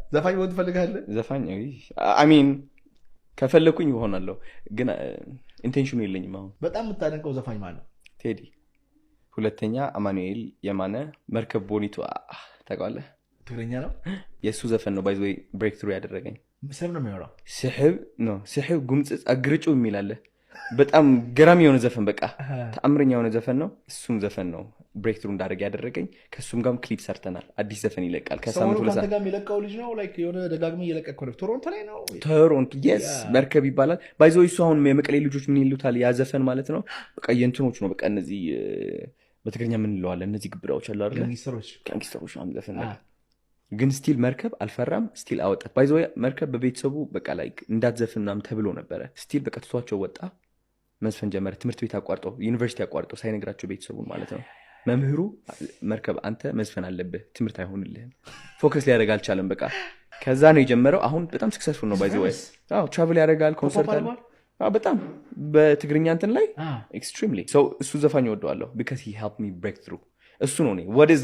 ዘፋኝ መሆን ትፈልጋለህ? ዘፋኝ፣ I mean ከፈለኩኝ እሆናለሁ፣ ግን intention ኑ የለኝም አሁን። በጣም የምታደንቀው ዘፋኝ ማን ነው? ቴዲ፣ ሁለተኛ አማኑኤል የማነ። መርከብ ቦኒቱ ታውቀዋለህ? ትግርኛ ነው? የእሱ ዘፈን ነው by the way breakthrough ያደረገኝ። ስም ነው የሚያወራው? ስሕብ ነው፣ ስሕብ ጉምፅፅ አግርጩ የሚል አለ። በጣም ገራሚ የሆነ ዘፈን፣ በቃ ተአምረኛ የሆነ ዘፈን ነው። እሱም ዘፈን ነው breakthrough እንዳደረግ ያደረገኝ። ከእሱም ጋርም ክሊፕ ሰርተናል። አዲስ ዘፈን ይለቃል ከሳምንት ሰሞኑን 2 ከአንተ ሳምንት። ጋር የሚለቀው ልጅ ነው፣ like የሆነ ደጋግሜ እየለቀቅከው ነው። ቶሮንቶ ላይ ነው? ቶሮንቶ፣ yes። መርከብ ይባላል። By the way እሱ አሁን የመቀሌ ልጆች ምን ይሉታል ያ ዘፈን ማለት ነው። በቃ የእንትኖች ነው፣ በቃ እነዚህ በትግርኛ ምን እንለዋለን፣ እነዚህ ግብዳዎች አሉ አይደለ? Gangster ኦች። Gangster ኦች ምናምን ዘፈን ነገር። ግን still መርከብ አልፈራም፣ still አወጣት። By the way መርከብ በቤተሰቡ በቃ like እንዳትዘፍን ምናምን ተብሎ ነበረ። Still በቃ ትቷቸው ወጣ፣ መዝፈን ጀመረ። ትምህርት ቤት አቋርጦ፣ ዩኒቨርሲቲ አቋርጦ፣ ሳይነግራቸው ቤተሰቡን ማለት ነው። መምህሩ መርከብ አንተ መዝፈን አለብህ፣ ትምህርት አይሆንልህም። Focus ሊያደርግ አልቻለም። በቃ ከዛ ነው የጀመረው። አሁን በጣም successful ነው by the way። Travel ያደርጋል፣ ኮንሰርት አለ። አድርጓል? አዎ፣ በጣም በትግርኛ እንትን ላይ extremely። So እሱ ዘፋኝ እወደዋለሁ because he helped me break through። እሱ ነው እኔ what is